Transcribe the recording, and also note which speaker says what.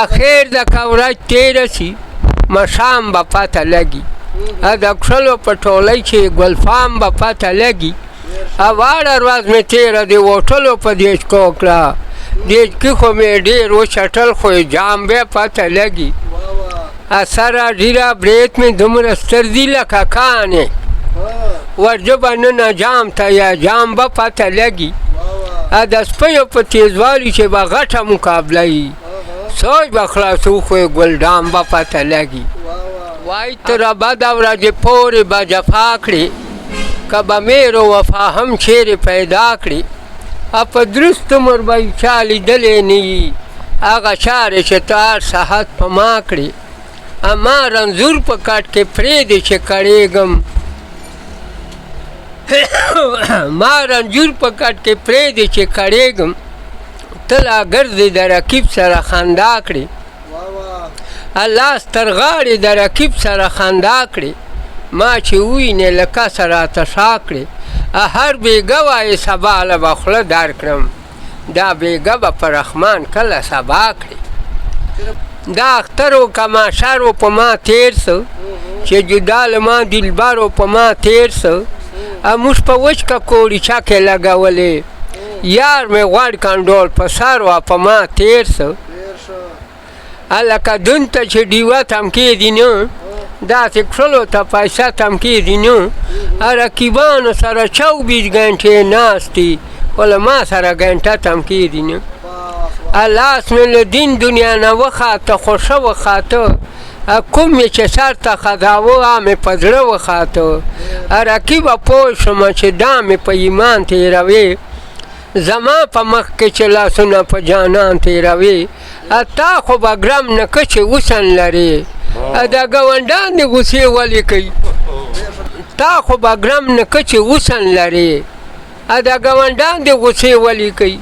Speaker 1: اخر د کورج تېره سي، ماښام به پته لګي. د کښلو په ټولۍ چې ګلفام به پته لګي. هره ورځ مې تېره د هوټلو په دېچکو کړه، دېچکي خو مې ډېر وچټل، خو یې جام به پته لګي. سره ډیره برېت مې دومره ستر دي لکه کانې، ورجبه ننه جام ته یا جام به پته لګي. د سپیو په تیزوالي چې به غټه مقابله وي، سوچ به خلاصو خو یې ګلډام به پته لګي. وایي تر بده ورځې پورې به جفا کړي، که به مېر وفا هم چیرې پیدا کړي. په درست عمر به یې چا لیدلی نه وي، هغه چارې چې ته هر ساعت په ما کړې. ما رنځور په کټ کې پرېږدې چې کړېږم، ما رنځور په کټ کې پرېږدې چې کړېږم، ته لا ګرځې د رقیب سره خندا کړې. لاس تر غاړې د رقیب سره خندا کړې، ما چې ووینې له کسه راته شا کړې. هر بېګه وایې سبا له به خوله درکړم، دا بېګه به په رحمان کله سبا کړې. دا اختر و که ماشر و په ما تېر سو، چې جدا له ما دلبر و په ما تېر سو. موږ په وچ ککوړي چکې لګولې، یار مې غوړ کنډول په سر و په ما تېر سو. لکه دون ته چې ډیوه تم کېدي نه، داسې کښلو ته پیسه تم کېدي نه. رقیبانو سره 24 ګنټې ناست دي، خو له ما سره ګنټه تم کېدي نه. لاس مې له دین دنیا نه وخاته، خو ښه وخاته، کوم مې چې سر ته خزاوه هغه مې په زړه وخاته. رقیبه پوه شوم چې دا مې په ایمان تېروې، زما په مخ کې چې لاسونه په جانان تېروې. تا خو به ګرم نه که چې وسن لرې، دا ګاونډیان دې غوسې ولې کوي؟ تا خو به ګرم نه که چې وسن لرې، دا ګاونډیان دې غوسې ولې کوي؟